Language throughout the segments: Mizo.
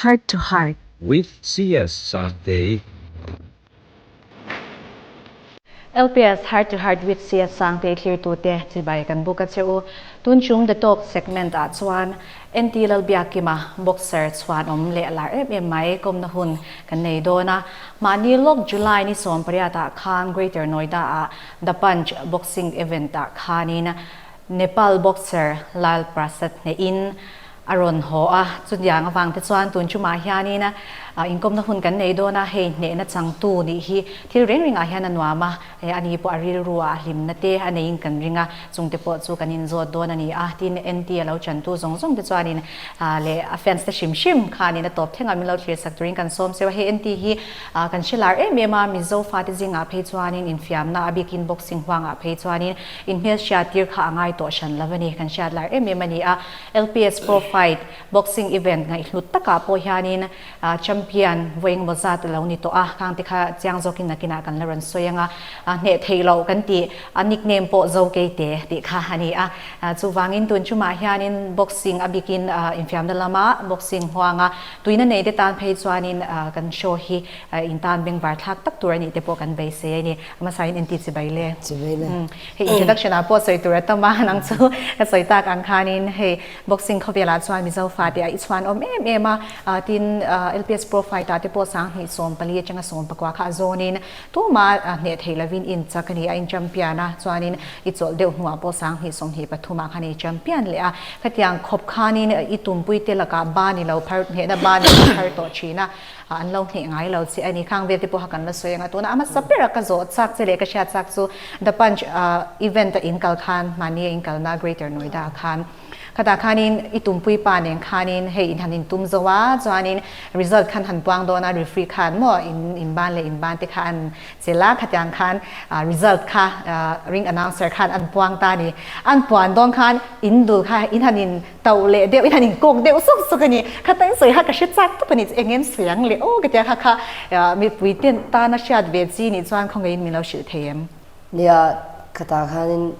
Heart to Heart. With CS Sangtei. LPS Heart to Heart with CS Sangtei thlirtute chibai kan buk a che u. Tun chung The Talk segment ah chuan NT Lalbiakima boxer chhuanawm leh lar em em mai kawmna hun kan nei dawn a. Mahni lawk July ni 18 ah khan Greater Noida ah The Punch boxing event ah khanin Nepal boxer Lal Prasad hnehin a rawn haw a, chutiang avang te chuan tun chumah hianin inkawmna hun kan nei dawn a, hei hnehna changtu nih hi thil reng rengah hian a nuam a, a ni pawh a rilru ah a hlimna te a neiin kan ring a, chungte pawh chu kan inzawt dawn a ni a, tin NT a lo chantu zawng zawng te chuanin leh a fans te hrim hrim khanin a tawp thlengah min lo thlirsak turin kan sawm seuh a, hei NT hi kan hre lar em em a, Mizo fate zingah phei chuanin infiamna a bikin boxing huangah phei chuanin Inhmelhriat tir kha a ngai tawh hran lo a ni, kan hriat lar em em a ni a. LPS Pro Fight Boxing event ngaihhlut takah pawh hianin champion vawi engemaw zat a lo ni tawh a, khang te kha chiang zawkin nakinah kan la rawn sawi ang a. Hneh theih loh kan tih, a nickname pawh Zokeite tih kha a ni a. Chuvangin tun chumah hianin boxing a bikin infiamna lama boxing huanga tuina nei te tan phei chuanin kan show hi intan bengvar thlak tak tur a nih te pawh kan beisei a ni. Hmasa in inti chibai le. Chibai le. Hei introduction ah pawh sawi tur a tam a, nang chu ka sawi tak ang khanin hei boxing khawvel ah chuan Mizo fate ah i chhuan awm em em a, tin LPS Pro Fight ah te pawh 2014 atanga 14 kha a zawn in tuma hneh thei lovin in chak a ni a, in champion a, chuanin i chawlh deuh hnuah pawh 2023 ah khan i champion leh a, khatiang khawp khanin i tumpui te lakah ba ni lo phar hnehna ba ni lo phar tawh thin a. An lo hneh ngai lo che a ni. Khang vel te pawha kan la sawi ang a, tunah a hmasa bera ka zawh chak che leh ka hriat chak chu The Punch event a inkal khan mahni a inkalna Greater Noida ah khan khatah khanin i tumpui pa nen khanin hei in han intum zo a, chuanin result khan han puang dawn a, referee khan maw in inban leh inban te kha an chelh a, khatiang khan result kha ring announcer khan an puang ta a ni. An puan dawn khan in dul kha in han in Tauh leh deuh in han in kawk deuh sawk sawk a ni. Kha ta in sawi kha ka hre chak tawp a ni. Eng em sawi ang le aw ka tia kha kha mipui ten tana hriat ve chi nih chuan khawngaihin min lo hrilh thei em? Nia, khatah khanin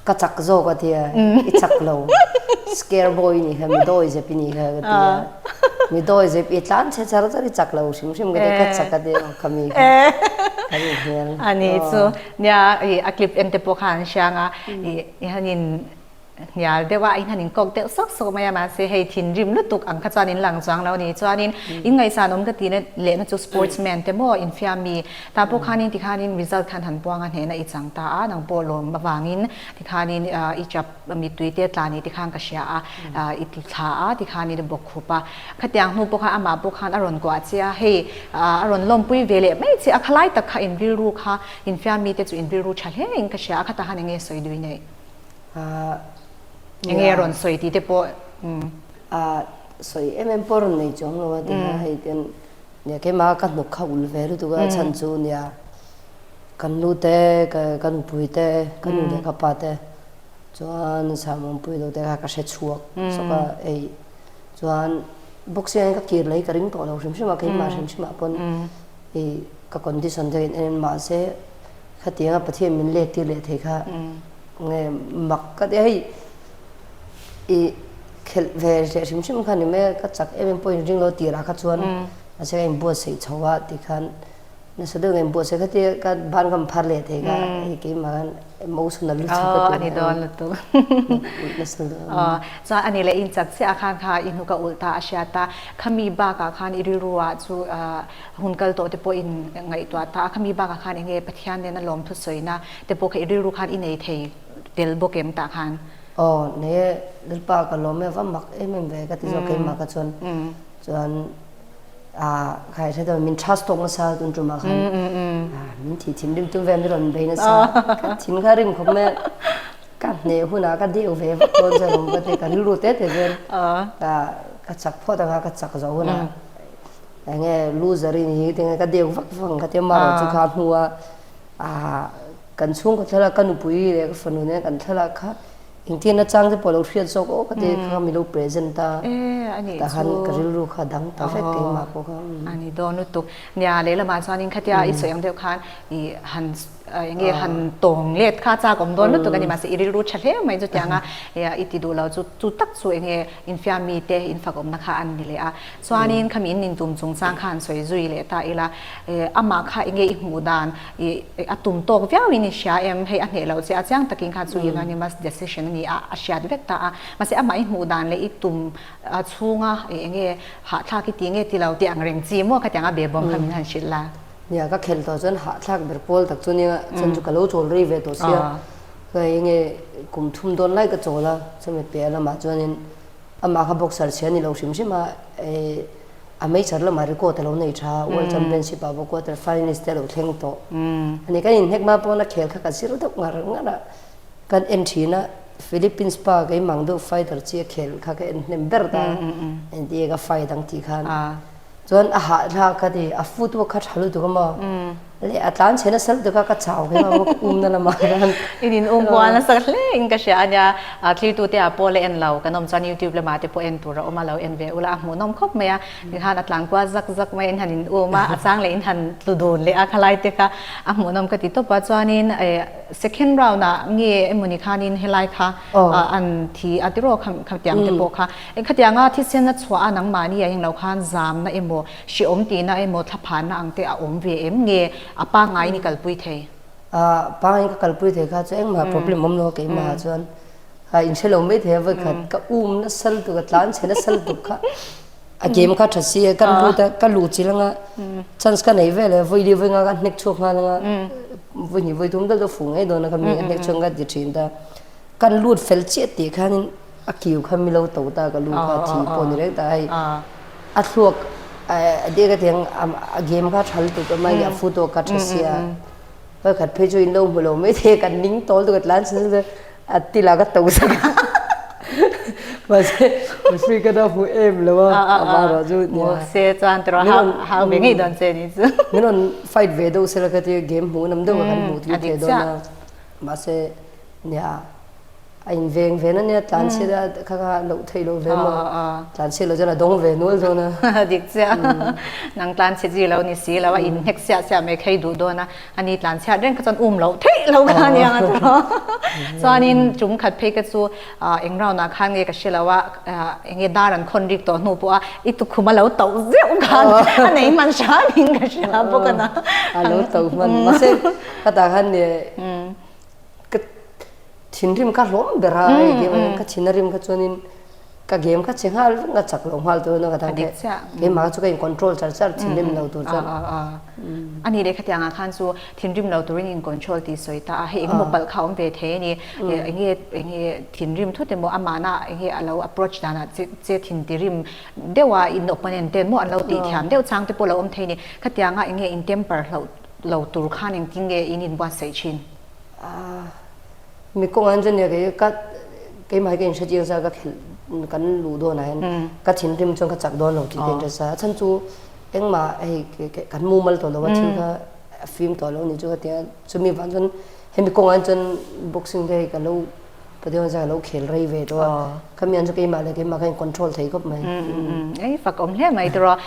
ka chak zawk a tia, i chak lo. Scare boy i nih kha, mi dawi zep i nih kha ka tia. Mi dawi zep i tlan chhe char char i chak lo hrim hrim ka tia, ka chak a tia ka mi kha. Ka mi hmel. A ni chu, nia i a clip en te pawh kha an hriang a, i hanin Hnial deuh a, in han inkawk deuh sawk sawk mai a, mahse hei thinrim lutuk ang kha chuan in lang chuang lo a ni. Chuanin in ngaihsan awm ka tihna lehna chu sportsman te maw infiammi tah pawh khanin tikhanin result khan han buang a hnehna i chang ta a, nang pawh lawm avangin tikhanin i chap mittui te tla ni tikhan ka hria a, i ti thla a tikhanin i bawk khup a. Khatiang hnu pawh khan amah pawh khan a rawn kuah che a, hei a rawn lawmpui ve leh mai che a, khalai tak kha inrilru kha infiammi te chu inrilru tha hle in ka hria a, khatah khan eng nge sawi dui neih? Enge rawn sawi tih te pawh Sawi em em pawh rawn nei chuang lo a ti a, hei ten nia keimah ka hnuk kha ul ve lutuk a chhan chu nia kan nu te ka nupui te ka nu leh ka pa te chuan Sangmuanpui lo te kha ka hre chhuak sawk a ei chuan boxing ah hian ka kir leh hi ka ring tawh lo hrim hrim a keimah hrim hrim ah pawn ei ka condition te in en mahse Khatianga Pathian min let tir leh thei kha nge mak ka ti a, hei i khelh ve leh hrim hrim kha ni mai a, ka chak em em pawhin ring lo tirah kha chuan mahse ka inbuatsaih chho a tikhan nasa deuh ka inbuatsaih kha tia ka ban ka phar leh thei kha hei keimah khan emotional lutuk ka ti ani dawn lutuk nasa deuh chuan ani leh in chak chiah khan kha i hnuk a ulh ta a hriat a, khami bakah khan i rilru ah chu Hun kal tawh te pawh in ngaihtuah ta a, khami bakah khan enge Pathian nena lawmthu sawina te pawh kha i rilru khan i nei thei tel bawk em tah khan? Aw, nei e, Lalpa ka lawm e, va mak em em ve ka ti zawk keimah ka chuan chuan ah khai hre deuh min trust tawk nasa tun tumah khan ah min thih thin rim tum ve mi rawn bei nasa ka thin kha rim khawp mai a, ka hneh hunah ka deuh ve vak dawn chuan awm ka ti ka rilru te te chuan ka chak phawt anga ka chak zawh hunah Enge loser i ni hi tinge ka deu vak vak ang ka ti a, marawh chu kha hnua ah kan chhungkaw thlalak ka nupui leh ka fanu nen kan thlalak kha engtin nachang te pawh lo hriat zawk aw ka ti kha mi lo present a. anih Tah khan chu. ka rilru kha a dang ta vek keimah pawh kha. A ni dawn lutuk. Nia, lehlamah chuanin khatia i sawi ang deuh khan i han enge han tawng let kha chak awm dawn lutuk a ni. Mahse i rilru tha hle mai chutianga i ti duh lo chu chu tak chu enge infiam mite infak awmna kha an ni leh a. Chuanin khami in intum chungchang kha han sawi zui leh ta ila, amah kha enge i hmuh dan i a tum tawk viau in i hria em? Hei a hneh loh che a chiang takin kha chu unanimous decision a ni a, a hriat vek ta a. Mahse amah i hmuh dan leh i tum chhunga enge hahthlak i ti nge ti lo tih ang reng chi maw khatiang a behbawm kha min han hrilh la. Nia ka khelh tawh chuan hahthlak ber pawl tak chu nia chuan chu ka lo chawl rei ve tawh sia ka enge kum thum dawn lai ka chawl a chumi piah lamah chuanin amah kha boxer chhia a ni lo hrim hrim a a hmeichher lamah record a lo nei tha world championship ah pawh quarter finalist te a lo thleng tawh a ni kan inhnek hma pawn a khel kha ka zir deuh ngar ngar a. Kan en thin a, Philippines pa keimah ang deuh fighter chi a khel kha ka en hnem ber ta a, engti ka fight ang tih khan. Chuan a hahthlak ka ti, a footwork kha tha lutuk a maw, leh a tlan chhe nasa lutuk a ka chau keimah bawk um na lamah khan. In in um kual nasa hle in ka hria a nia, thlir te ah pawh la en lo kan awm chuan YouTube lamah te pawh en tur a awm a, lo en ve ula a hmuhnawm khawp mai a, tikhan a tlan kual zak zak mai a, in han in um a, a chang leh in han tlu dun leh a khalai te kha a hmuhnawm ka ti tawp a, chuanin Second round ah nge emawni khanin helai kha an thi a tiraw khatiang te pawh kha khatianga thisen a chhuah a nangmahni ah englo khan zamna emaw hrehawm tihna emaw thlaphanna ang te a awm ve em nge a pangaiin i kalpui thei? A pangaiin ka kalpui thei kha chu engmah problem awm lo keimah ah chuan a inhre lo mai thei a vawikhat ka um nasa lutuk a tlan chhe nasa lutuk kha A game kha tha si a, kan lut a, ka luh chilh anga chance ka nei vel e, vawi li vawi nga ka hnek chhuak nghal anga vawi hnih vawi thum deuh deuh fuh ngei dawn a ka mi a hnek chhuak ka ti thin ta. Kan lut fel chiah tih khanin a kiu kha mi lo to ta ka lu kha thi pawh ni reng ta hei a thluak a dek a tiang a game kha tha lutuk a mahni a footwork kha tha sia vawikhat phei chu in lo hmu lo maithei kan ning tawl tu ka tlan chhin A ti la ka to sak a. Mahse referee ka na hmu em lo a, a mah erawh chu nia. Hmu se chuan tiraw hau ve ngei dawn che ni chu. Min rawn fight ve deuh sela ka tia game hmuh nam deuh a kan hmuh tui thei dawn a. Mahse nia a inveng ve na nia tlan chhiat a kha kha loh theih loh ve maw. Tlan chhiat loh chuan a dawng ve nual dawn a. Dik chiah. Nang tlan chhe chi lo ni si lo a inhnek siah siah mai kha i duh dawn a. Ani tlan chhiat reng kha chuan um loh theih lo kha ania nga chu chuanin tum khat phei ka chu eng round ah khan nge ka hre lo a enge dar an khawn rik tawh hnu pawh a i tukhum a lo tauh zeuh khan a nei hman hram in ka hria bawk a na a lo tauh hman mahse khatah khan ka thinrim kha hlawm ber a ka thin a rim kha chuanin Ka game kha che nghal vek a chak lo nghal tur na ka dang Dik chiah. Keimah chu ka in control char char thinrim lo tur chuan. A ni leh khatiang ah khan chu thinrim lo turin in control tih sawi ta a, hei engemaw palh kha a awm ve thei a ni. Enge enge thinrim thut emaw amahna enge a lo approach danah che che thin tirim deuh a in opponent ten maw an lo tih thiam deuh chang te pawh a lo awm thei a ni. Khatiang ah enge in temper hloh lo tur khan engtin nge in inbuatsaih thin? Mi kawngah hian chuan nia kei ka keimah hi ka inhre chiang sa ka khelh kan luh dawnah hian ka thinrim chuan ka chak dawn lo tih ka inhre sa a chhan chu engmah hei kan mumal tawh lo a thil kha a fim tawh lo a nih chu ka ti a chumi vang chuan hemi kawngah hian chuan boxing te hei ka lo Pathian chuan ka lo khel rei ve tawh a khami ang chu keimah leh keimah kha in control thei khawp mai. Ei fak awm hle mai tiraw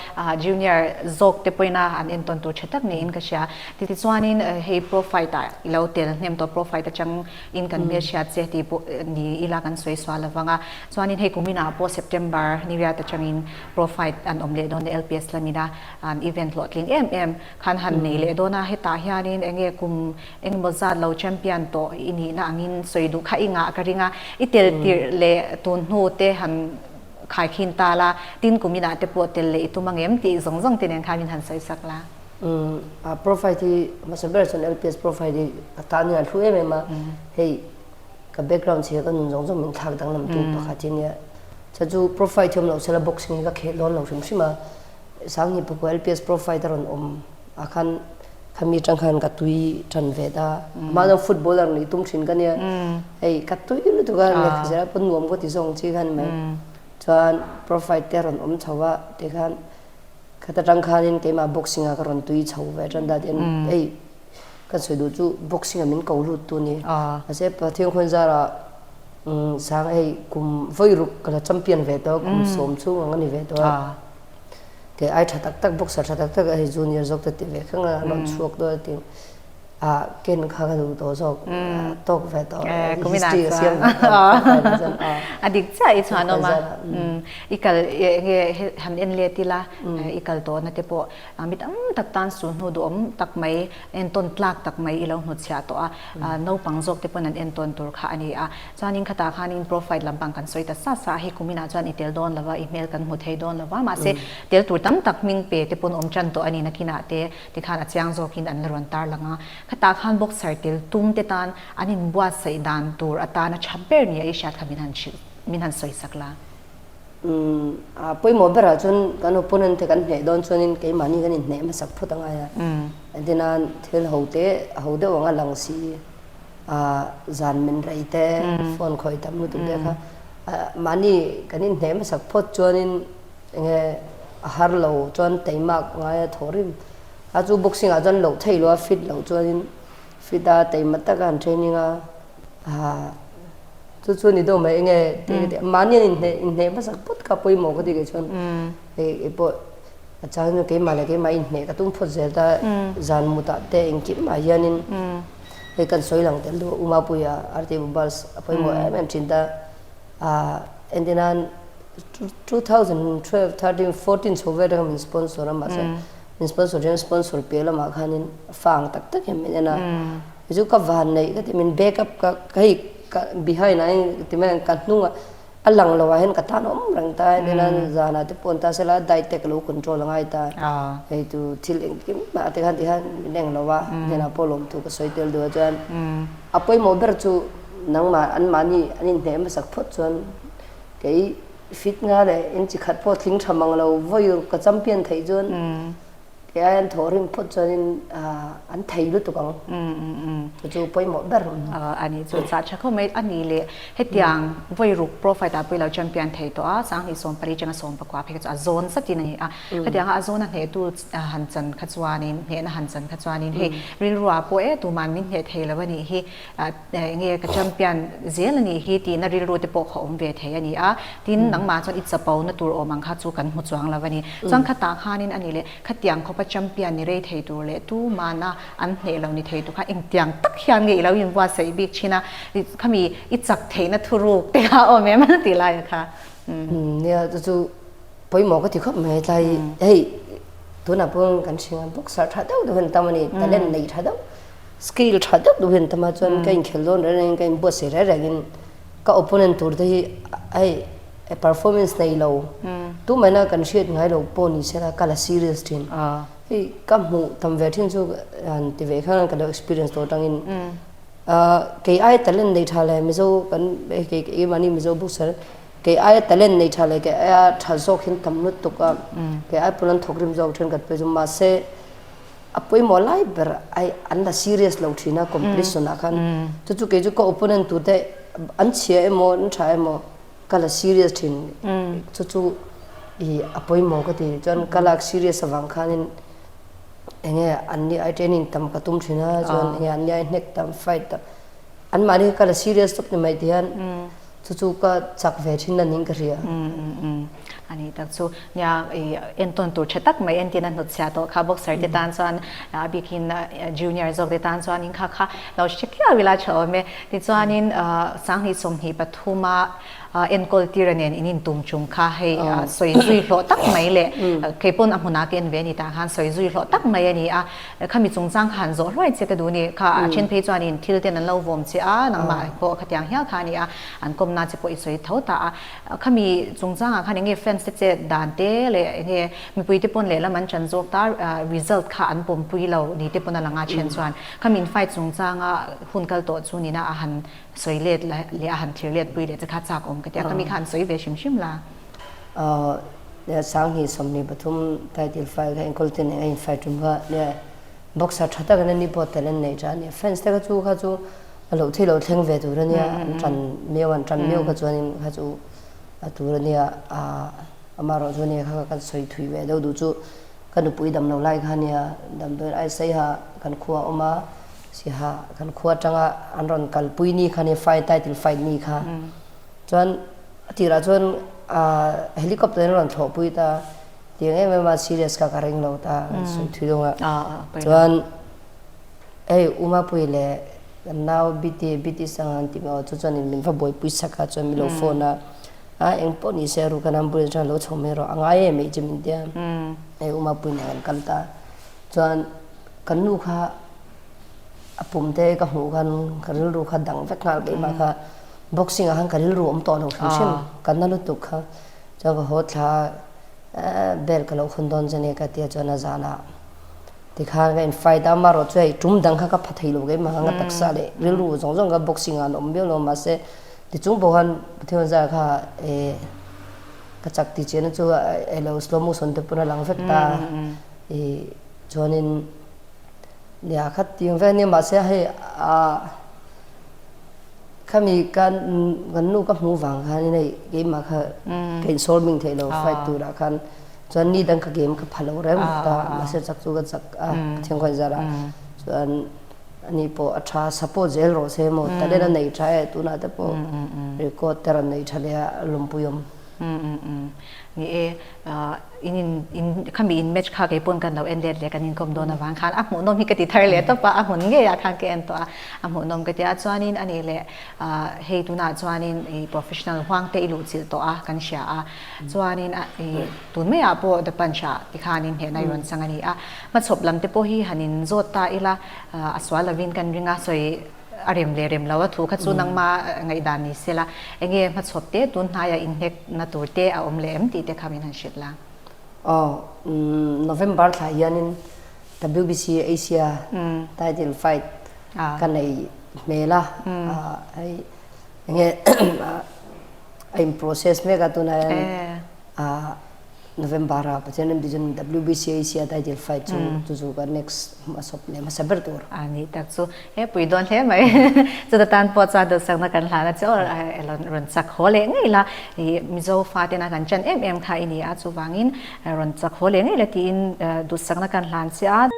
junior zawk te pawhin a an entawn tur tha tak niin ka hria. Titichuanin hei pro fight ah i lo tel hnem tawh pro fight atang in kan hmel hriat che tih pawh ni ila kan sawi sual lovang a. Chuanin hei kumin ah pawh September ni riat atangin pro fight an awm leh dawn a LPS lamin a an event hlawhtling em em khan han nei leh dawn a. Hetah hianin enge kum engemaw zat lo champion tawh i nihna angin sawi duh kha i ngah ka ring a. I tel tirh leh tun hnu te han khaikhin ta la, tin kuminah te pawh tel leh i tum angem tih zawng zawng te nen khan min han sawi sak la. A profile hi hmasa ber chuan LPS profile hi a tan hian a hlu em em a, hei ka background chhia ka nun zawng zawng min thlak danglam tu pakhat hi ania. Cha chu profile thiam loh sela boxing hi ka khel dawn lo hrim hrim a, Sanghnih pakua LPS profile a rawn awm ah khan khami tang khan ka tui tan ve ta. Amah chuan footballer nih tum thin ka nia, hei ka tui lutuk a, lehkha zirah pawh nuam ka ti zawng chi khan mai. Chuan profile te a rawn awm chho a tikhan Khata tang khanin keimah boxing ah ka rawn tui chho ve tan dat in hei kan sawi duh chu boxing ah min ko lut tu ni. Mahse Pathian khawn zarah Sang hei kum vawi ruk ka la champion ve tawh a, kum sawm chhung ang a ni ve tawh a. Kei ai tha tak tak boxer tha tak tak hei junior zawk te ti ve kha nga an rawn chhuak dawn a ti a ken kha ka duh tawh zawk tawk ve tawh history ka siam ve tawh a dik chiah i chuan awm a i kal nge han en let ila i kal tawh na te pawh Mi tam tak tan sulhnu duhawm tak mai, entawn tlak tak mai i lo hnutchhiah tawh a, naupang zawk te pawn an entawn tur kha a ni a. Chuanin khatah khanin profile lampang kan sawi ta sa sa a, hei kuminah chuan i tel dawn lova, i hmel kan hmu thei dawn lova, mahse tel tur tam tak hming pe te pawn awm tan tawh a ni nakinah te tikhan a chiang zawkin an la rawn tarlang a. Khatah khan boxer tel tum te tan an inbuatsaih dan tur atana tha ber nia i hriat kha min han hrilh, min han sawisak la. A pawimawh berah chuan kan opponent te kan hneh dawn chuanin keimahni kan inhneh hmasak phawt a ngai a. Entirnan thil ho te ho deuh anga lang si zan min rei te phone khawih tam lutuk te kha mahni kan inhneh hmasak phawt chuanin enge a har lo chuan teimak ngai a thaw rim a chu boxing ah chuan loh theih loh a fit loh chuanin fit a teima taka an training a Chu chu ni deuh mai enge mahni an inhneh inhneh hmasak phawt kha pawimawh ka ti kei chuan hei kei pawh a chang chu keimah leh keimah inhneh ka tum phawt zel ta zan mutah te engkim ah hianin hei kan sawi lang tel duh Umapuia RT Bubbles a pawimawh em em thin ta entir nan 2012 13 14 chho vel atanga min sponsor a mahse min sponsor hian sponsor piah lamah khanin fa ang tak tak hian min en a. Kei chu ka van neih ka ti min back up ka hei ka behind ah hian ti mai ang ka hnungah a lang lo ah hian ka tan awm reng ta entir nan zanah te pawh an ta sela diet te ka lo control a ngai ta hei tu thil engkim mah te khan ti khan min eng lo a hnenah pawh lawmthu ka sawi tel duh a chuan a pawimawh ber chu nangmah anmahni an inhneh hmasak phawt chuan kei fit nga leh inchi khat pawh tling tha mang lo vawi ka champion theih chuan Kei ai an thawhrim phawt chuanin an thei lutuk ang. Chu chu pawimawh ber. A nih chu chah tha khawp mai. A nih leh hetiang vawi ruk pro fight ah pawh i lo champion thei tawh a, sanghnih 14 atanga 19 phei kha chu a zawn zatin a ni a. Hetianga a zawna hnehtu han chan kha chuanin, hnehna han chan kha chuanin hei rilruah pawh e tuman min hneh thei lo a nih hi, enge ka champion zel a nih hi tihna rilru te pawh kha awm ve thei a ni a, tin nangmah chuan i chapo na tur awm ang kha chu kan hmu chuang lo a ni. Chuan khatah khanin a nih leh khatiang khawpa champion ni rei thei tur leh tumana an hneh lo ni thei tur kha engtiang tak hian nge i lo inbuatsaih bik thin a, khami i chak theihna thuruk te kha a awm em tih lai kha. Nia chu chu pawimawh ka ti khawp mai tlai hei tunah pawh kan hria boxer tha deuh deuh hi an tam a ni talent nei tha deuh Skill tha deuh deuh hian tama chuan ka inkhelh dawn reng rengin ka inbuatsaih reng rengin ka opponent tur te hi hei performance nei lo tumahna kan hriat ngai lo pawh ni sela ka la serious thin. Hei ka hmuh tam ve thin chu han ti ve khan ka lo experience tawh atangin kei ai talent nei tha leh Mizo kan kei keimahni Mizo boxer kei aia talent nei tha leh kei aia tha zawk hian tam lutuk a kei ai pawn an thawk rim zawk thin ka ti phei chu mahse A pawimawh lai ber ai an la serious lo thin a competition ah khan chu chu kei chu ka opponent tur te an chhia emaw an tha emaw ka la serious thin chu chu i a pawimawh ka ti chuan ka lak serious avang khanin enge an ni ai training tam ka tum thin a chuan enge an ni ai hnek tam fight tam an mahni ka la serious tawp ni mai ti hian Chu chu ka chak ve thin a ning ka hria. A ni tak chu. Nia i entawn tur tha tak mai entin a hnutchhiah tawh kha boxer te tan chuan a bikin junior zawk te tan chuan in kha kha lo hre khiau ila tha awm e. Tichuanin sanghnih 23 a enkawl tir nen in intum chung kha hei sawi zui hlawh tak mai leh kei pawn a hmunah ka en ve a ni tah khan sawi zui hlawh tak mai a ni a. Khami chungchang kha han zawh hluai che ka duh ni. Kha a then phei chuanin thil ten an lo vawm che a, nangmah pawh khatiang hial kha a ni a, an kawmna che pawh i sawi tho ta a. Khami chungchangah khan enge fans te chet dan te leh enge mipui te pawn lehlam an chan zawk ta, result kha an pawmpui lo ni te pawn a lang a then chuan khami in fight chungchanga hun kal tawh chu nina a han sawi let leh a han thlir let pui leh che kha chak awm ka ti a, khami kha han sawi ve hrim hrim la. Sanghnih 23 title fight kha enkawl te nen a in fight tum kha nia boxer tha tak an ni pawh talent nei tha a nia fans te kha chu kha chu a loh theih loh thleng ve tur a nia an tan miau an tan miau kha chuanin kha chu a tur a nia amaherawh chu nia kha kan sawi thui ve deuh duh chu ka nupui dam lo lai kha nia damdawiin ai saiha kan khua a awm a. Siha kan khua atanga an rawn kalpui ni kha nia fight title fight ni kha chuan a tirah chuan helicopter in a rawn thlawhpui ta tiang em em a serious kha ka ring lo ta kan sawi thui deuh a chuan hei Umapui leh kan nau BT BT Sanga an tih mai chu chuan in min va buaipui sak a chuan min lo phone a a eng pawh ni se ru kan ambulance chuan lo chho mai rawh a ngai em mai chu min tia hei Umapui nen kan kal ta chuan Kan nu kha a pum te ka hmuh khan ka rilru kha dang vek nghal keimah kha boxing ah khan ka rilru awm tawh lo hrim hrim ka na lutuk kha chuan ka haw thla a bel ka lo hawn dawn che nia ka tia chuan a zan ah tikhan ka in fight a amaherawh chu hei tum dang kha ka pha thei lo keimah kha ka taksa leh rilru zawng zawng kha boxing ah an awm viau lo mahse tichung pawh khan Pathian zar kha eh ka chak tih chiahna chu elo slow motion te pawn a lang vek ta ih. Chuanin nia khat ting ve ania mahse hei ah khami kan kan nu ka hmuh vang khanin hei keimah kha ka insawr bing theih lo fight turah khan chuan ni dang ka game ka pha lo reng bawk ta mahse chak chu ka chak a thiangkhawn zarah chuan ani pawh a tha support zel rawh se maw talent a nei tha e tunah te pawh record te rawn nei tha leh a lawmpui awm. Ni e, in in in khami in match kha kei pawn kan lo en let leh kan inkawm dawn avang khan a hmuhnawm hi ka ti thar leh tawp a, a hmun ngeiah khan ka en tawh a, a hmuhnawm ka ti a. Chuanin a nih leh hei tunah chuanin i professional huang te i luh chilh tawh a kan hria a, chuanin a i tun maiah pawh The Punch ah tikhanin hnehna i rawn chang a ni a. Hmachhawp lam te pawh hi han in zawt ta ila a sual lovin kan ring a, sawi A rem leh rem lo a thu kha chu nangma ngaihdan ni sela, enge hmachhawp te tun hnaiah inhnek na tur te a awm leh em tih te kha min han hrilh la. Aw, November thla hianin WBC Asia title fight ka nei hmel a, hei enge a in process mek a tunah hian November a Pathian ram tih chuan WBC Asia title fight chu chu chu ka next hmasawp leh hmasa ber tur. A nih tak chu he pui dawn hle mai. Chuta tan pawh chuan duhsakna kan hlan a che aw rawn chak haw leh ngei la i Mizo fatena kan chan em em kha i ni a chuvangin rawn chak haw leh ngei la tiin duhsakna kan hlan che a.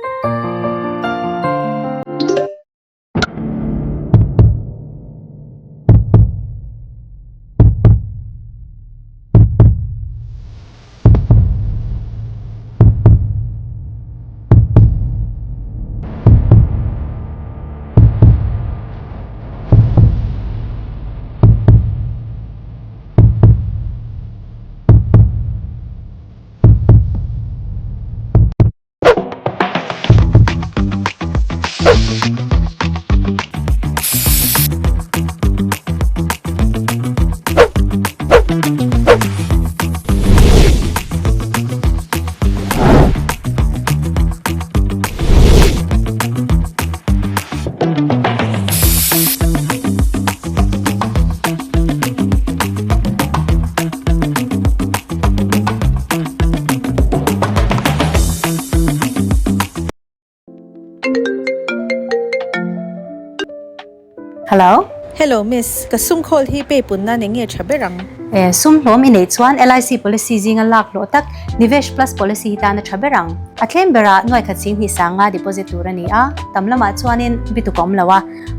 Hello. Hello miss, ka sum khawl hi pay pun nan eng nge tha ber ang? E, sum hlawm i neih chuan LIC policy zinga lak hlawh tak Nivesh Plus policy hi tan a tha ber ang. A tlem berah nuai khat sing hnih sanga deposit tur a ni a, tam lamah chuanin bituk a awm lo a,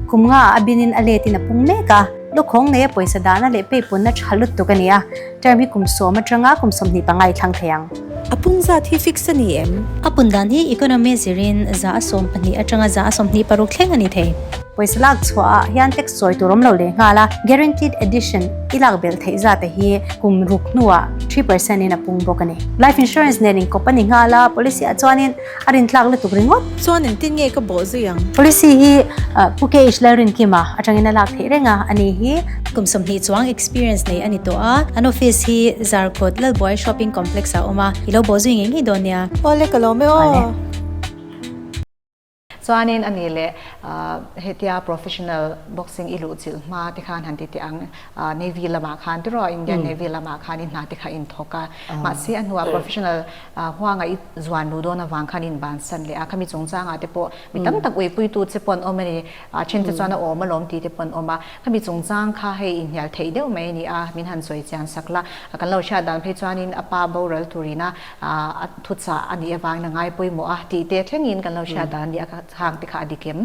kum nga ah a binin a letin a pung mek a. Lukhawng neia pawisa dahna leh peipunna tha lutuk a ni a, term hi kum sawm atanga kum 25 i thlang thei ang. A pung zat hi fix a ni em? A pun dan hi economy zirin 112 atanga 126 thleng a ni thei. Pawisa lak chhuah ah hian tax chawi tur awm lo leh nghal a, guaranteed addition i lak belh theih zat a hi kum ruk hnuah 3% in a pung bawk a ni. Life insurance nen inkawp a ni nghal a, policy ah chuanin A rintlak lutuk ringawt. Chuan engtin nge ka bawh zui ang? Policy hi Pu KH Lalrinkima atangin a lak theih reng a, ani hi. Kum 20 chuang experience nei a ni tawh a, an office hi Zarkawt Lalbuai Shopping Complex ah a awm a, i lo bawh zui ngei ngei dawn nia. Awle ka lawm e aw. Chuanin a ni leh hetia professional boxing i luh chilh hma te khan han ti teh ang Navy lamah khan tiraw Indian Navy lamah khan i hna te kha in thawk a, mahse a hnuah professional Huanga i zuan luh dawn avang khan in bansan leh a, khami chungchangah te pawh mi tam tak uipuitu che pawh an awm a ni, a then te chuan a awm alawm tih te pawh an awm a, khami chungchang kha hei inhnial theih deuh mai a ni a, min han sawi chian sak la, kan lo hriat dan phei chuanin a pa boral turina a thuchah a nih avangin a ngai pawimawh a tih te thlengin kan lo hriat dan a ni a, hang te kha a dik em?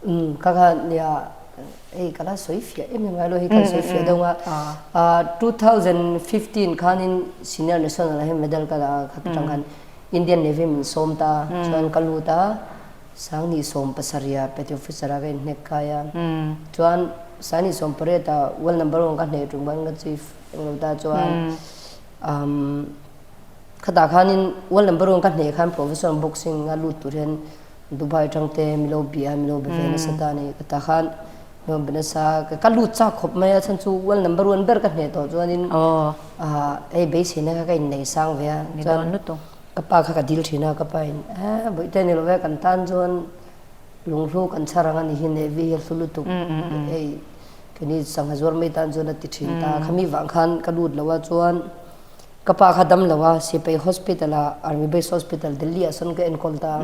Um kha kha nia hei ka la sawi fiah em em ngai lo hei kan sawi fiah deuh a. 2015 khanin senior national ah hian medal ka la a kha atang khan Indian Navy min sawm ta a chuan ka lut a Sangni 70 ah petty officer ah ka inhnek kai a chuan Sangni 18 ah world number one ka hneh tum khan ka chief englo ta chuan um khatah khanin world number one ka hneh khan professional boxing a lut tur hian Dubai atang te milo bia milo be ve nasa ta ni ka ta khan milo be nasa ka lut chak khawp mai a chhan chu world number one ber ka hneh tawh chuanin hei beiseina kha ka innei sang ve a chuan ka pa kha ka dil thin a ka pa in eh bawihte ni lo ve kan tan chuan lunghlu kan chhar ang a ni hi navy hi a hlu lutuk hei keini sangha zuar mai tan chuan a ti thin ta khami vang khan ka lut lo a chuan Ka pa kha dam lo a, Sipai Hospital ah, Army Base Hospital, Delhi ah sawn ka enkawl ta a.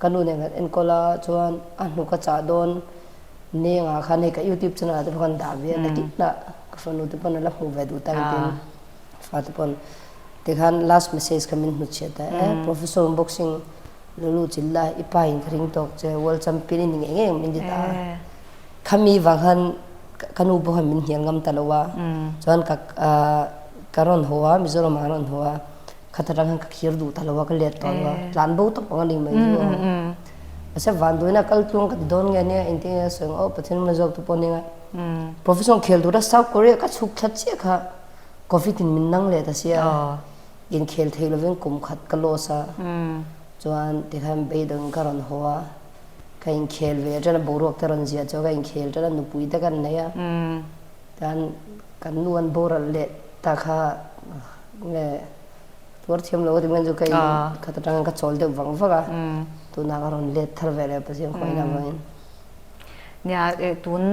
Ka nu nen kan enkawl a, chuan a hnu ka chah dawn neng ah khan hei ka YouTube channel ah te pawh khan dah ve a, nakinah ka fanu te pawn a la hmuh ve duh ta engtin fa te pawn tikhan last message kha min hmu chhiat ta e, Professor Boxing Lulu Chilla i pa in ka ring tawk che, World Champion i ni ngei ngei ang min ti ta a. Khami vang khan ka nu pawh khan min hnial ngam ta lo a, chuan ka ka rawn haw a, Mizoram ah ka rawn haw a, khat atang khan ka khir duh ta lo a, ka let tawh lo a, tlan bo tawp ang a ni mai chu. Mahse vanduaina kal tluang ka ti dawn nge ania engtin nge a sawi ang aw Pathian hma zawk te pawh nia Professional khel tura South Korea ka chhuk thla chiah kha Covid in min nang leh ta sia, inkhel thei lovin kum khat ka loss a, chuan tikhan beidawng ka rawn haw a. Ka inkhel ve ṭan a, boruak te rawn ziah chu ka inkhel ṭan a, nupui te kan nei a. Tan kan nu an boral leh ta kha nge tuar thiam lo ka ti mai chu ka in khat aṭangin ka chawl deuh vang vak a, tunah ka rawn let thar ve leh Pathian khawiin avangin. Nia tun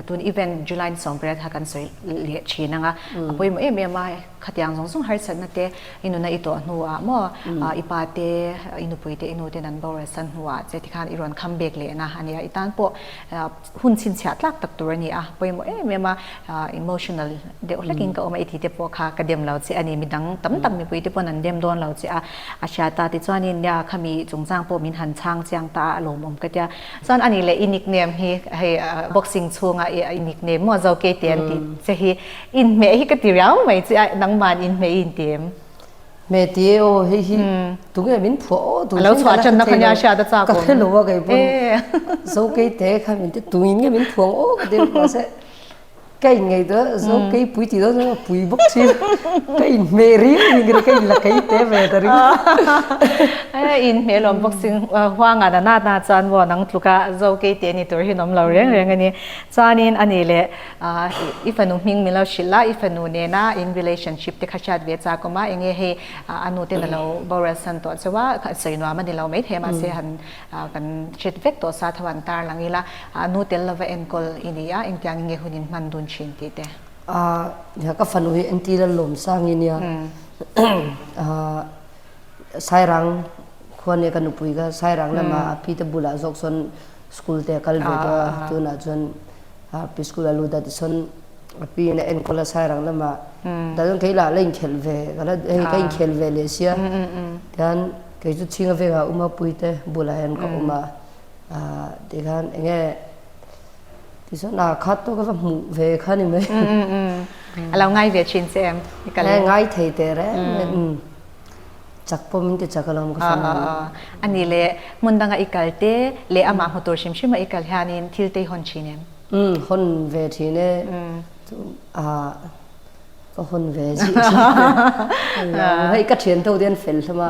tun event July ni 18 kha kan sawi leh thin ang a, a pawimawh em em a. Khatiang zawng zawng harsatna te i nuna i tawh hnuah maw i pa te, i nupui te, i nu ten an boral san hnuah che tikhan i rawn kham bek lehna a nia. I tan pawh hun chhinchhiah tlak tak tur a ni a, pawimawh em em a, emotional deuh hlekin ka awm a i ti te pawh kha ka dem lo che a ni. Midang tam tak mipui te pawn an dem dawn lo che a, a hriat a. Tichuanin nia khami chungchang pawh min han chhang chiang ta a, a lawmawm ka tia. Chuan ani leh i nickname hi hei boxing chhunga i nickname maw Zokei te an tih che hi Inhmeh hi ka ti riau mai che a, nangman inhmeh i inti em? Hmeh ti e aw, hei hi tunge min phuah aw tun thleng ka la hre thei lo, ka hre lo a kei pawn Zokei te kha min ti tungin nge min phuah ang aw ka ti mahse ka inngaihtuah a Zokei pui tih dawn chuan ka pui bawk thin ka inhmeh riau in ka inla kei te ve ta ring. Inhmeh lawm bawk si huanga na na na chuan maw nang tluka Zokei te ni tur hi an awm lo reng reng a ni. Chuanin ani leh I fanu hming min lo hrilh a, i fanu nena in relationship te kha hriat ve chak awm a, enge hei a nu ten a lo boral san tawh chauh a, sawi nuam a ni lo maithei mahse han kan hret vek tawh sa tho an tar lang ila, a nu tel lova enkawl i ni a, engtiang in nge hun in hman dun thin tih te. Ka fanu hi entir a lawm sang i nia, Sairang khua nia ka nupui kha Sairang lama a pi te bulah zawk sawn school te a kal ve tawh a, tunah chuan Pi school a lut a tichuan a pi in a enkawl a Sairang lamah tah chuan kei lah la inkhelh ve ka la hei ka inkhel ve leh sia tihian kei chu chhinga vengah uma pui te bulah hian ka awm a tikhan enge tichuan a khat tawk a va hmuh ve kha ni mai a lo ngai ve thin che em ngai thei teh reng Chak pawh min ti chak alawm ka fan ang. A ni le, hmun danga i kal te leh amah hmu tur hrim hrim a i kal hianin thil te i hawn thin em? Umm, hawn ve thin e. Ka hawn ve zih thin. Hei ka thian ho te an fel hlawm a,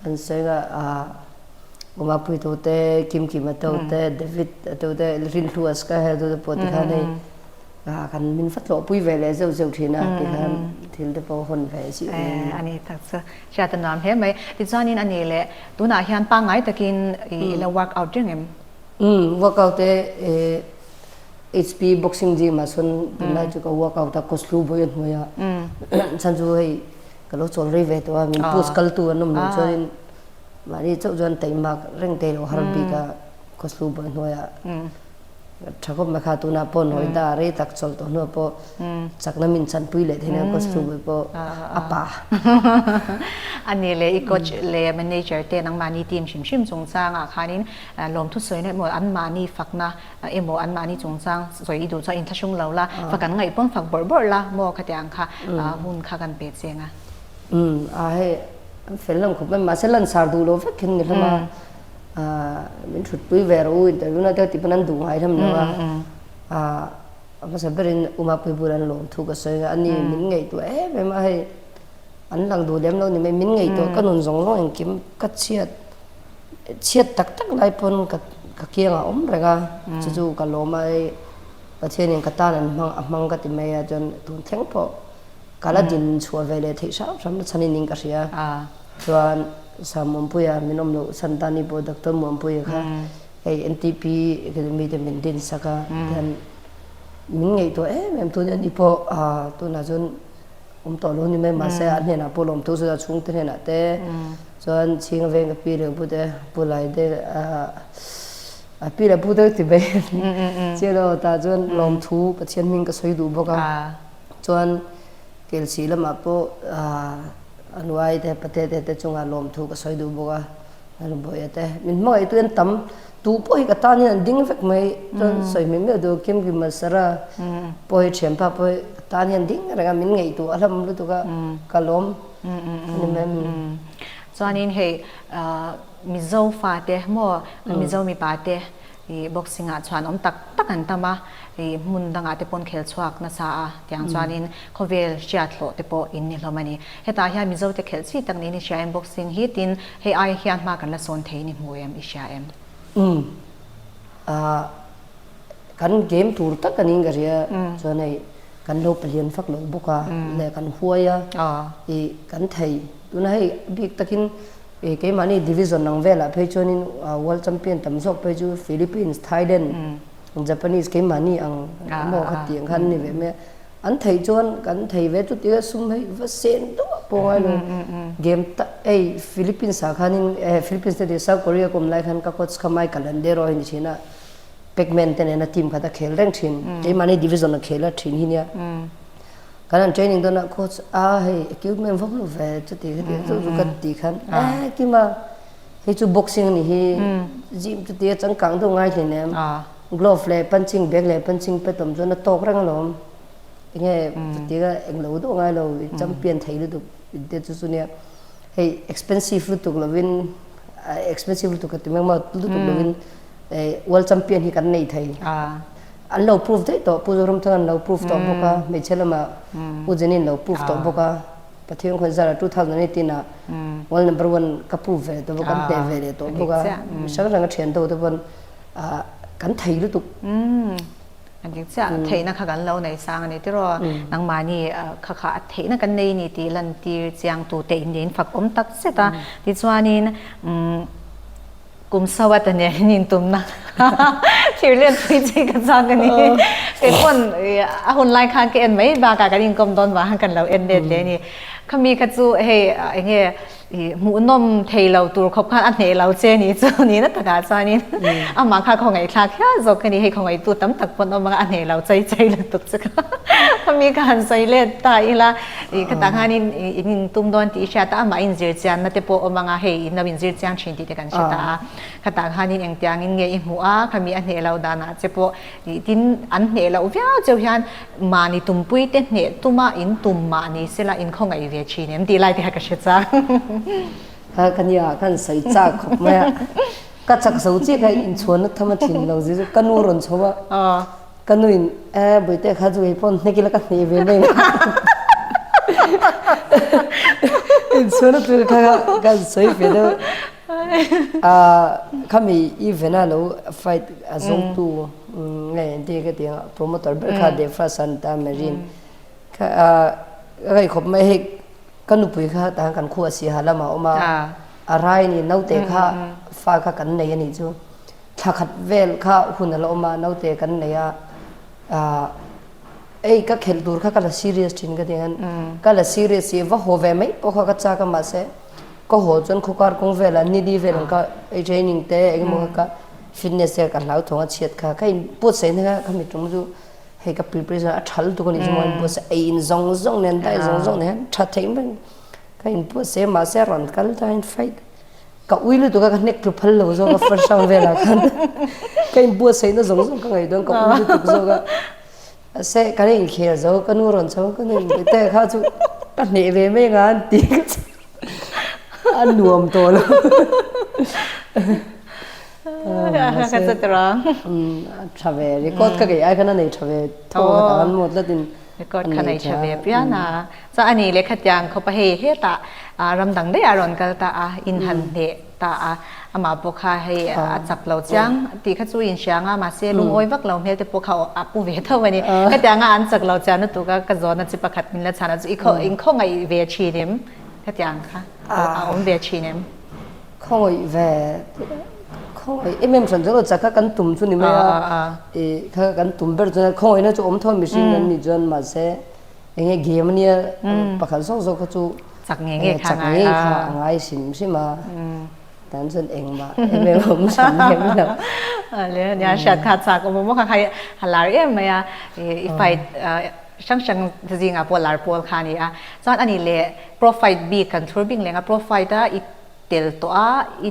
an sawi nga Umapui to te, Kimkima to te, David a to te, Rinhlu a sky high to te pawh tikhan hei kan min va tlawhpui ve leh zeuh zeuh thin a tikhan thil te pawh hawn ve zih a ni tak chu hriat a nuam hle mai tichuanin a ni leh tunah hian pangngai takin i lo work out reng em? Umm work out e HP boxing gym ah sawn tunlai chu ka work out a kawslu bawi a hnuai a chhan chu hei ka lo chawl rei ve tawh a min push kal tu an awm loh chuanin mahni chauh chuan taihmak reng te lo har bik a kawslu bawi a hnuai ah. Tha khawp mai kha tunah pawh nawi da rei tak chawlh tawh hnuah pawh chakna min chanpui leh theihna costume pawh a pa. A ni leh i coach leh manager te nangmahni team hrim hrim chungchangah khanin lawmthu sawina emaw anmahni fakna emaw anmahni chungchang sawi i duh chuan inthlahrung lo la, fak an ngaih pawn fak bawrh bawrh la maw khatiang kha hun kha kan pe cheng a. Umm a hei an fel lam khawp mai mahse lansar duh lo vek khin ni hlawm a, min thutpui ve rawh u interview na te ti pawn an duh ngai hlawm lo a, a hmasa berin Umapui bulah an lawmthu ka sawi a, ani min ngaihtuah em em a hei an lang duh lem lo ni mai min ngaihtuah ka nun zawng zawng engkim ka chhiat chhiat tak tak lai pawn ka ka kiangah awm reng a chu chu ka lawm a hei Pathianin ka tan an hmang a hmang ka ti mai a chuan tun thleng pawh ka la din chhuah ve leh theih hram hram na chhanin in ka hria chuan Samuampuia min awm loh Santani pawh Doctor Muampuia kha hei NTP Academy te min din sak a tihian min ngaihtuah em em tun ani pawh tunah chuan awm tawh lo ni mai mahse a hnenah pawh lawmthu chu a chhungte hnenah te chuan chhinga veng ka pi leh pu te pu lai te a pi leh pu te ti mai chiah lo tah chuan lawmthu Pathian hming ka sawi duh bawk a chuan kelsi lamah pawh a nuai te pate te te chungah lawmthu ka sawi duh bawk a Bawia te min hmangaih tu hian tam Tu pawh hi ka tan hian an ding vek mai chuan sawi hmel miah duh Kim Kim Masara pawh hi thianpa pawh hi ka tan hian ding reng a min ngaihtuah a hlawm lutuk a ka lawm a ni mai. Chuanin hei Mizo fate maw Mizo mipa te i boxing ah chuan awm tak tak an tam a i hmun dangah te pawn khel chhuak nasa a tiang chuanin khawvel hriat hlawh te pawh in ni hlawm a ni. Hetah hian Mizo te khelh chi tak niin i hria em boxing hi tin hei ai hian hma kan la sawn thei ni hmu em i hria em? Umm ah kan game tur tak a niin ka hria chuan hei kan lo palian fak lo bawk a leh kan huai a ih kan thei tuna hei bik takin ih keimahni division ang velah phei chuanin world champion tam zawk phei chu Philippines, Thailand, Japanese keimahni ang maw kha tih ang khan an ni ve mai a. An theih chuan kan thei ve chu tia sum hei va sen deuh a pawh ngai lo. Game ta ei Philippines ah khanin eh Philippines te tih South Korea ka awm lai khan ka coach kha Michael Landero hi ni thin a, Pacman te nena team khat a khel reng thin. Keimahni division a khel a thin hi nia. Kan han training dawn a coach a hei equipment vak lo ve chuti khati chu chu ka ti khan eh kima hei chu boxing a nih hi gym chuti a changkang deuh ngai hleinem. Glove leh punching bag leh punching pad awm chuan a tawk reng alawm. Enge chutia eng lo deuh ngai lo champion thei lutuk te chu chu nia. Hei expensive lutuk lovin expensive lutuk ka ti mai maw lutuk lovin world champion hi kan nei thei. An lo prove daih tawh Pu Zoramthanga an lo prove tawh bawk a hmeichhe lamah Pu Jenny an lo prove tawh bawk a. Pathian khawn zara 2018 ah world number one ka prove ve tawh bawk a kan hneh ve leh tawh bawk a. Mi hrang hrang a thian ho te pawn kan thei lutuk. A dik chiah, theihna kha kan lo nei sang a ni tiraw? Nangmahni kha kha a theihna kan nei ni tih lantir chiang tute in niin fak awm tak zet a. Tichuanin kum so a ta nen in intumna thir len pui chi ka chak a ni. Kei pawn a hun lai khan ka en mai bakah kan inkawm dawn vang khan kan lo en let leh a ni. Khami kha chu hei enge I hmuhnawm thei lo tur khawp khan a hneh lo che ni chu ni na takah chuanin amah kha khawngaihthlak hial zawk ka ni hei khawngaihtu tam tak pawn awm anga a hneh lo chei chei lutuk chu kha khami kha han sawi let ta ila i khatah khanin in in tum dawn tih i hriat a amah inzir chianna te pawh awm anga hei in lo inzir chiang thin tih te kan hre ta a khatah khanin engtiangin nge i hmuh a khami a hneh lo danah che pawh Tih tin an hneh loh viau cheu hian mahni tumpui te hneh tuma in tum mahni sela in khawngaih ve thin em tih lai te kha ka hre chang. Kha ka nia khan sawi chak khawp mai a, ka chak zo chiah kha inchhuan na tham a thin lo zir chu ka nu rawn chho a, ka nu in e Bawihte kha chu kei pawh hnek ila ka hneh ve mai ang inchhuan na tur kha ka sawi ve deuh. Khami event a lo fight a zawngtu nge engtin ka ti ang promoter ber kha Defra Santa Marine kha ka ngaihkhawp mai hei ka nupui kha tah hian kan khua Siaha lamah a awm a a rai a ni naute kha fa kha kan nei a nih chu thla khat vel kha hun a la awm a naute kan nei a ei ka khelh tur kha ka la serious thin ka ti ang ka la serious hi va haw ve mai pawh kha ka chak a mahse Ka haw chuan khawkar kawng velah nili vel ang ka ei training te eng emaw kha ka fitness te ka hlau thawng a chhiat kha ka in buatsaih na kha ka mi tum chu hei ka preparation a tha lutuk a nih chu maw in buatsaih ei in zawng zawng nen diet zawng zawng nen hian tha theih mai. Ka inbuatsaih a mahse a rawn kal ta in fight ka ui lutuk a ka hnek tlu phal lo zawk a first round velah khan ka inbuatsaihna zawng zawng ka ngaihtuah ka ui lutuk zawk a mahse kan inkhel zo ka nu rawn chho ka nu in te kha chu ka hneh ve mai anga an ti a nuam tawh lo a tha ve record ka keih ai khan a nei tha ve tho a tah khan maw tlatin record kha nei tha ve pian a Chuan a nih leh khatiang khawp a hei hetah ram dang daih a rawn kal ta a, in han hneh ta a, amah pawh kha hei a chak lo chiang tih kha chu inhria ang a, mahse lungawi vak lo hmel te pawh kha a pu ve tho a ni. Khatianga an chak lo chian lutuk a, ka zawhna chi pakhat min la chhan a chu i khaw inkhawngaih ve thin em? Khatiang kha a awm ve thin em? Khawngaih ve khawngaih em em hran chuan aw chak kha kan tum chu ni mai a, i kha kan tum ber chuan khawngaihna chu awm tho a mihring kan nih chuan mahse Enge game ania pakhat zawk zawk kha chu chak nge nge kha chak nge kha a ngai hrim hrim a tan chuan engmah em em awm hrim lem lo. Le nia hriat kha chak awm awm kha khai a lar em mai a i fight hrang hrang zingah pawh lar pawl kha a ni a chuan ani leh pro fight bik kan thlur bing leng a pro fight a i tel tawh a, i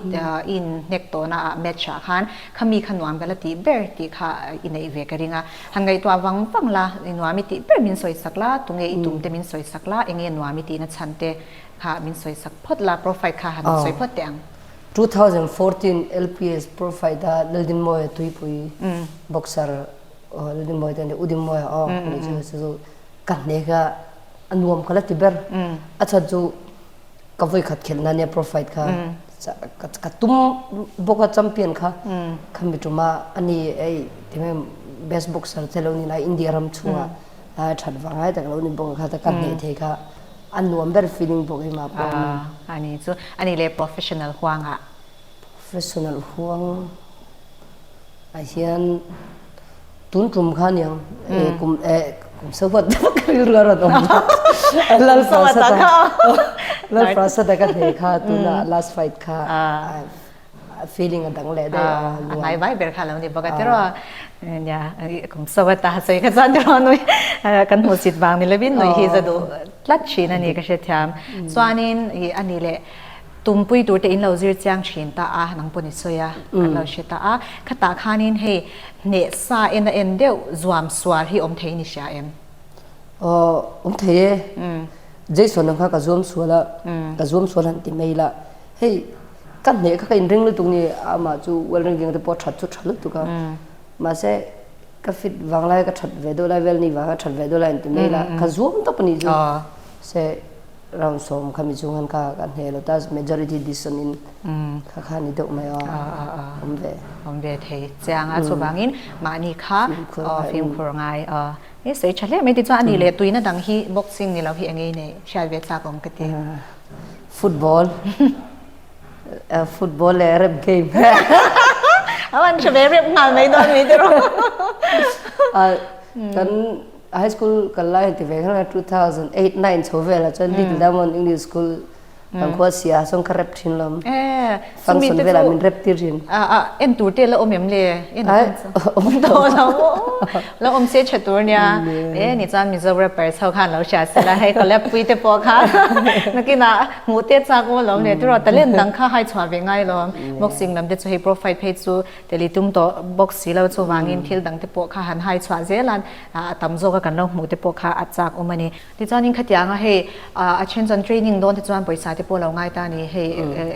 inhnek tawhna ah match ah khan khami kha nuam ka la tih ber tih kha i neih ve ka ring a. Han ngaihtuah vang vang la, i nuam i tih ber min sawi sak la, tunge i tum te min sawi sak la, enge nuam i tihna chhan te kha min sawi sak phawt la, profile kha han sawi phawt teh ang. 2014 LPS profile a Laldinmawia Tuipui boxer Laldinmawia te an ti, Udinmawia aw ani chu chu ka hnek a, a nuam ka la ti ber. A chhan chu Ka vawi khat khelh na nia pro fight kha ka tum bawk a champion kha khami tuma ani ei tinge best boxer te lo ni lai India ram chhunga a that vang ai tak lo ni bawk kha ta ka hneh thei kha a nuam ber feeling bawk hi ma pawh ani chu ani le professional huanga professional huang a hian Tun tum kha aniang kum kum sahuat deuh ka rilru a rawn awm Lal Prasad a Lal Prasad a ka hneh kha tuna last fight kha feeling a dang leh daih a a hnai vai ber kha lo ni bawk a tiraw nia kum sahuat a sawi kha chuan tiraw nui kan hmuhsit vang ni lovin nui hi za duh tlat thin a ni ka hrethiam chuanin i a ni leh Tumpui tur te in lo zir chiang thin ta a, nang pawh ni sawi a, kan lo hre ta a. Khatah khanin hei hneh sa en a en deuh zuam sual hi awm thei ni hria em? Aw, awm thei e. Jason ang kha ka zuam sual a, ka zuam sual han ti mai la. Hei ka hneh kha ka inring lutuk ni, amah chu world ranking te pawh that chu tha lutuk a. Mahse ka fit vanglai ka that ve deuh lai vel ni vanga that ve deuh lai an ti mai la, ka zuam tawp a nih chu. Se Round sawm kha mi chung khan ka ka hneh lo ta majority decision in kha kha ni deuh mai a awm ve. Awm ve thei chiang a chuvangin mahni kha fimkhur ngai e sawi tha hle mai tichuan ani leh tuina dang hi boxing ni lo hi engei nei hriat ve chak awm ka ti. Football football leh rap game. A van tha ve rap nghal mai dawn mi tiraw. Kan High school kal lai ti ve khan 2008 9 chho velah chuan Little Diamond English School kan khua sia chuan ka rep thin lawm. Function velah min rep tir thin. En tur te la awm em le? En awm tawh lo. La awm se tha tur nia. E ni chuan Mizo rapper chho khan lo hria sela hei collab pui te pawh kha nakinah hmuh te chak aw lawm le tiraw talent dang kha hai chhuah ve ngai lawm. Boxing lam te chu hei profile phei chu Teli tum tawh bawk si lo chuvangin thil dang te pawh kha han hai chhuah zel a, a tam zawk a kan lo hmuh te pawh kha a chak awm a ni. Tichuanin khatianga hei a then chuan training dawn te chuan pawisa te pawh lo ngai ta a ni, hei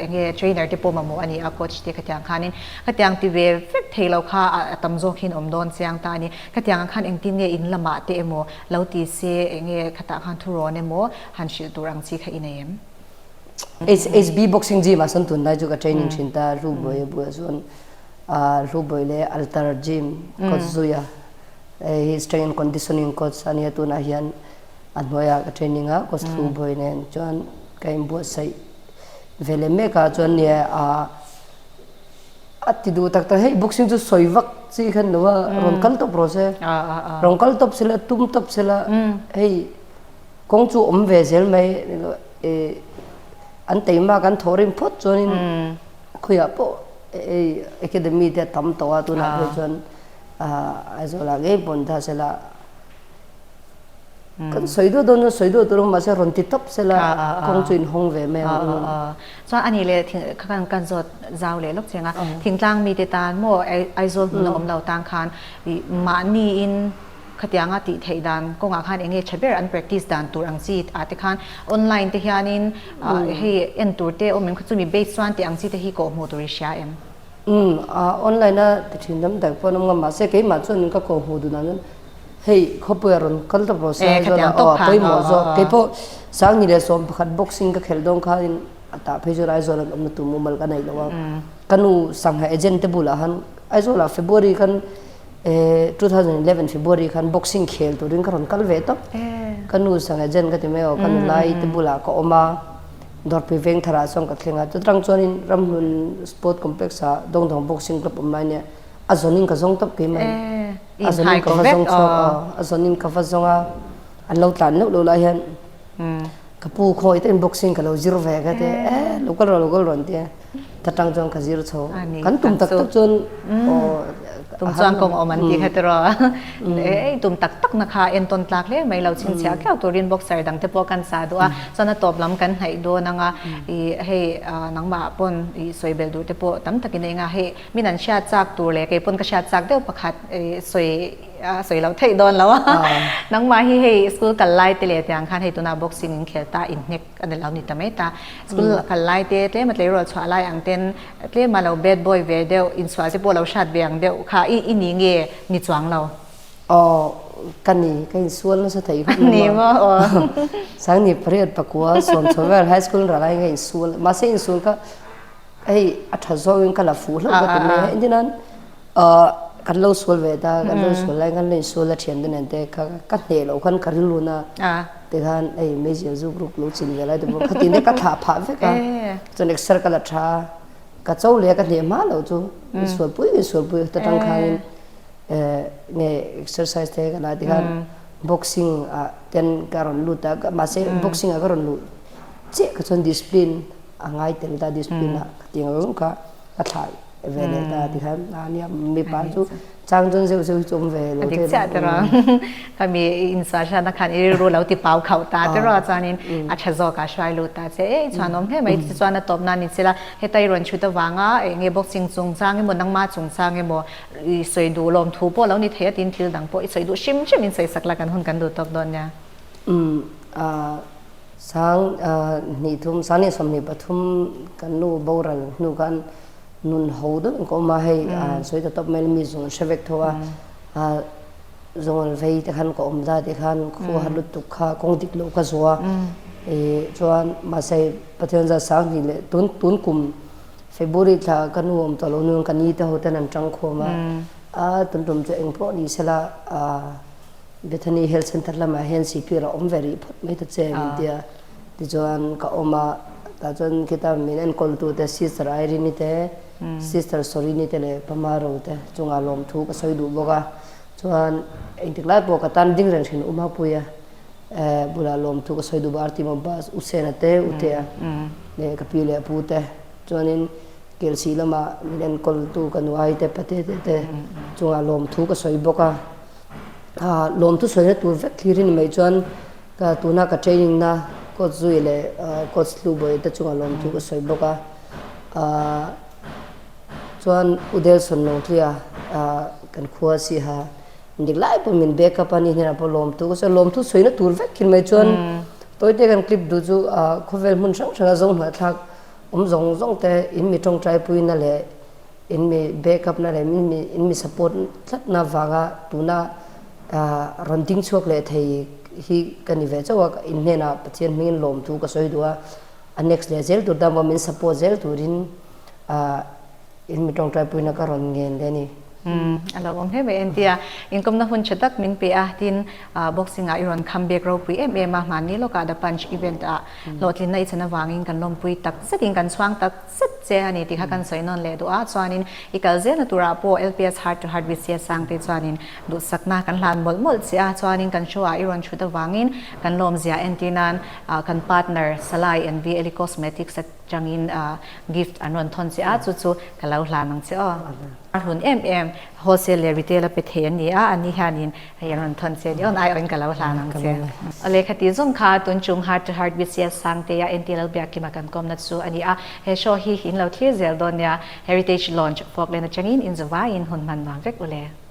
enge trainer te pawh mamawh a ni a, coach te khatiang khanin khatiang ti ve vek thei lo kha a tam zawk hian awm dawn chiang ta a ni. Khatiangah khan engtin nge in lamah te emaw lo ti se enge khatah khan thurawn emaw han hrilh tur ang chi kha i nei em? HB boxing gym ah sawn tunlai chu ka training thin ta Hlu Bawi a bulah chuan Hlu Bawi leh Altar gym coach zui a hei hi strength and conditioning coach a nia tunah hian a hnuaiah ka training a coach Hlu Bawi nen chuan ka inbuatsaih ve leh mek a chuan nia a ti duh tak tak hei boxing chu sawi vak chi khan lo a rawn kal tawp rawh se rawn kal tawp sela tum tawp sela hei Kawng chu awm ve zel mai an teima kan thawh rim phawt chuanin khawiah pawh academy te a tam tawh a tunah phei chuan Aizawlah ngei pawn ta sela Kan sawi duah dawn chuan sawi duah tur ang mahse rawn ti tawp sela kawng chu in hawng ve mai ang. Chuan ani leh thing kha kan kan zawt zau leh lawk cheng a, thingtlang mite tan maw Aizawl hmun a awm lo tan khan ih mahni in khatianga tih theih dan kawngah khan eng nge tha ber an practice dan tur ang chi ah te khan online te hianin hei en tur te awm em kha chumi base chuan tih ang chi te hi kawh hmuh tur i hria em? Umm online a ti thin dam tak pawh an awm ngam mahse keimah chuan ka kawh hmuh duh dan chuan Hei khawpuia rawn kal ta pawh se zawn ah aw a pawimawh zawk. Kei pawh Sangni leh 11 boxing ka khelh dawn khanin a tah phei chuan Aizawl an awmna tur mumal ka neih lo a. Ka nu sangha agent te bulah khan Aizawlah February khan 2011 February khan boxing khel turin ka rawn kal ve tawp. Ka nu sangha agent ka ti mai aw ka nu lai te bulah ka awm a, Dawrpui Vengtharah chuan ka thleng a. Chutang chuanin Ramhlun Sport Complex ah Dawngdawng Boxing Club awm lai nia a zawnin ka zawng tawp keimah in. A zawnin ka va zawng chhuak aw, a zawnin ka va zawng a, an lo tlan loh loh lai hian ka pu khawi te in boxing ka lo zir ve ka ti e lo kal rawh lo kal rawh an ti a, ta tang chuan ka zir chho. Kan tum tak tak chuan aw Tum chuan kawng awm an ti kha tiraw ei tum tak tak na kha entawn tlak hle mai lo chhinchhiah khiau turin boxer dang te pawh kan sa duh a, chuan a tawp lam kan hnaih dawn anga ih hei nangmah pawn ih sawi belh duh te pawh tam takin a eng a, hei Min an hriat chak tur leh kei pawn ka hriat chak deuh pakhat sawi a sawi loh theih dawn lo a. Nangmah hi hei school kal lai te leh tiang khan hei tunah boxing in khel ta inhnek a ni lo ni ta mai ta. School kal lai te tlem a tleirawl chhuah lai ang ten tlem a lo bad boy ve deuh insual te pawh lo hriat ve ang deuh kha i i ni nge ni chuang lo? Aw ka ni ka insual nasa thei khawp mai Ni maw aw. Sangni pariat pakua sawmchhaw vel high school ral aiin ka insual mahse insual kha Hei a tha zawngin ka la fuh hlauh ka ti mai a, engtin nan kan lo sual ve ta, kan lo sual lai kan lo insual a thian te nen te kha ka hneh loh khan ka rilru na tikhan hei meizial zuk ruk lo chin ve lai te pawh khatin te ka thlah phah vek a, chuan exer ka la tha a, ka cho leh a ka hneh hma loh chu insual pui insual pui ta tang khanin nge exercise te ka la tikhan boxing ah ten ka rawn lut a, mahse boxing ah ka rawn luh chiah kha chuan discipline a ngai tel ta discipline ah ka ti ang kha ka thlah ve leh ta ti khan a nia mipa chu chang chuan zeuh zeuh hi chu awm ve lo dik chiah te rawh khami in sa hriat na khan i rilru lo ti pau khauh ta te rawh chuanin a tha zawk ah hruai lut ta che e chuan awm hle mai ti chuan a tawp nan ni sela heta i rawn chhut avanga enge boxing chungchang emaw nangma chungchang emaw i sawi duh lawm thu pawh lo ni thei a tin thil dang pawh i sawi duh hrim hrim in sawi sak la kan hun kan duh tawk dawn nia. Sang hnih thum, sang hnih 23 kan nu boral hnu khan nun ho deuh in ka awm a, hei sawi ta tawp mai mi zawng an hre vek tho a, zawngal vei te khan ka awm ta te khan khua har lutuk kha kawng dik loh ka zawh a, chuan mahse Pathian zat sang hnih leh tun tun kum February thla ka nu awm tawh lo nun ka ni te ho ten an tang khawm a, a tun tum chu eng pawh ni sela Bethany Health Centre lamah hian sipir a awm ve rih phawt mai ta che min ti a, tichuan ka awm a, tah chuan khita min enkawltu te Sister Irene-i te, Sister Sorini te leh Pamaro te chungah lawmthu ka sawi duh bawk a, chuan engtik lai pawh ka tan ding reng thin Umapuia bulah lawmthu ka sawi duh bawk a, Arti Mawbas, Usena te, Utea leh ka pi leh pu te chuanin Kelsih lamah min enkawltu ka nu Aite Patete te chungah lawmthu ka sawi bawk a. Lawmthu sawina tur vek thlir hi ni mai chuan ka tuna ka training na coach zui leh coach Hlubawi te chungah lawmthu ka sawi bawk a. Chuan U Delson Lawngtluia kan khua si ha dik lai pawh min back up a ni hnenah pawh lawmthu ka sawi a. Lawmthu sawina tur vek hi ni mai chuan tawite kan clip duh chu khawvel hmun hrang hranga zo hnahthlak awm zawng zawng te in mi tawngtai puina leh In mi back up na leh in mi support tlat na vanga tuna rawn ding chhuak leh thei hi ka ni ve chauh a, in hnenah Pathian hmingin lawmthu ka sawi duh a, a next leh zel tur tan pawh min support zel turin in mi tawngtaipuina ka rawn ngen leh a ni. A lo awm hle mai entia inkawmna hun tha tak min pe a, tin boxing ah i rawn kham bek ropui em em a, hmanni lawkah The Punch event ah hlawhtlinna i chan avangin kan lawmpui tak zetin kan chhuang tak zet che a ni tih kha kan sawi nawn leh duh a, chuanin i kal zelna turah pawh LPS Heart to Heart with CS Sangte chuanin duhsakna kan hlan mawlh mawlh che a, chuanin kan show ah i rawn chhut avangin kan lawmzia entir nan kan partner Salai NV Eli Cosmetics atangin gift an rawn thawn che a, chu chu ka lo hlan ang che aw. A hlun em em. Wholesale leh retail a pe thei an ni a, an ni hianin hei an rawn thawn che a ni aw, nai awin ka lo hlan ang che. A lehkha tih zawng kha tun chung Heart to Heart with CS Sangtea NT Lalbiakkima kan kawmna chu a ni a, he show hi in lo thlir zel dawn nia, Heritage Launch Falkland atangin in zavaiin hun hman nuam vek u le.